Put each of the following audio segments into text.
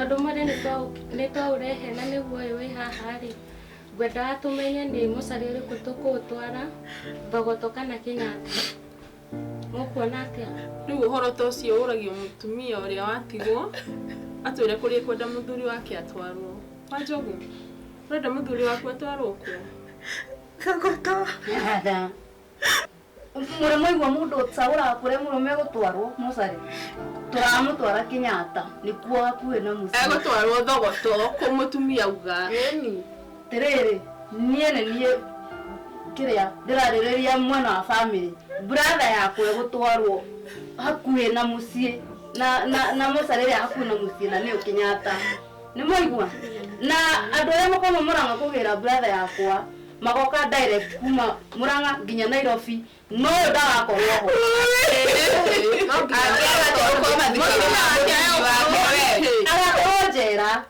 Tondũ mwĩrĩ nĩ twaũrehe na nĩguo ũyũ wĩ haha rĩ, ngwendaga tũmenye nĩ mũcarĩ ũrĩkũ tũkũũtwara, Thogoto kana Kenyatta. Mũkuona atĩa? Rĩu ũhoro ta ũcio ũragio mũtumia ũrĩa watigwo atwĩre kũrĩa ekwenda mũthuri wake atwarwo. Wanjogu, ũrenda mũthuri waku atwarwo kũ? Thogoto. Mũrĩ mwaigua mũndũ ũcagũraga kũrĩa mũrũme egũtwarwo mocarĩ? Tũramũtwara Kenyatta nĩkuo hakuhĩ na mũciĩ. Egũtwarwo Thogoto kũ mũtumia auga. Ĩni. Atĩrĩrĩ, niĩ nĩ niĩ kĩrĩa ndĩrarĩrĩria mwena wa family. Brother yakwa egũtwarwo hakuhĩ na mũciĩ na na na mocarĩ ĩrĩa hakuhĩ na mũciĩ na nĩyo Kenyatta. Nĩ mwaigua? Na andũ arĩa makoragwo Mũrang'a kũgĩra brother yakwa magoka direct kuma Murang'a nginya Nairobi no ũyũ ndagakorwo ho. Agakorwo njera.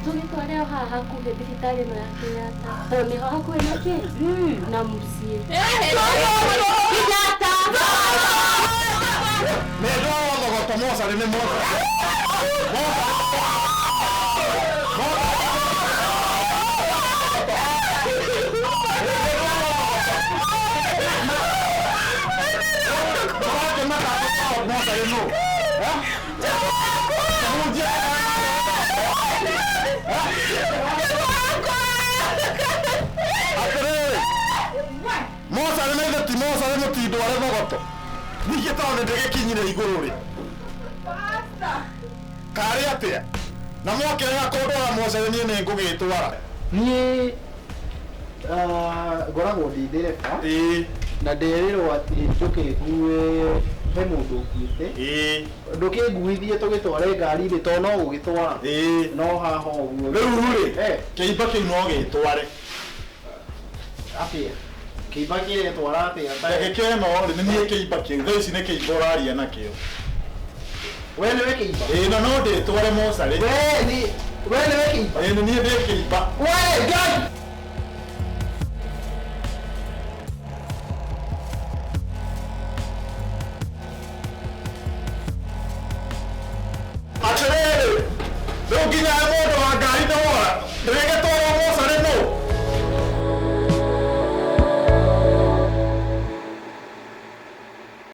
Tũgĩtware o haha hakuhĩ thibitarĩ ĩno ya Kenyatta tondũ nĩho hakuhĩ na kĩ na mũciĩ. Kenyatta. Nĩ ndwathogoto mocarĩ nĩ mocarĩ. Atĩrĩrĩ, mocarĩ na ithe ti mocarĩ mũtindware Thogoto. Ningĩ tondũ nĩ ndĩgĩkinyire igũrũ rĩ. Karĩ atĩa? Na mwakĩrega kũndwara mocarĩ niĩ nĩ ngũgĩtwara. Niĩ ngoragwo ndĩ ndereba na nderĩrwo atĩ njũke ngue he mũndũ ũkuĩte. Ndũkĩnguithie tũgĩtware ngari-inĩ tondũ no gũgĩtwara. No haha ũguo. Rĩu rĩ, kĩimba kĩu no gĩtware. Atĩa? Kĩimba kĩretwara atĩa? Ndagĩka ĩno rĩ, nĩ niĩ kĩimba kĩu. Thaa ici nĩ kĩimba ũraria nakĩo. We nĩwe kĩimba? Ĩĩ, na no ndĩtware mocarĩ. We nĩwe kĩimba? Ĩĩ, nĩ niĩ ndĩ kĩimba. We Ngai! Atĩrĩrĩ, rĩu nginya he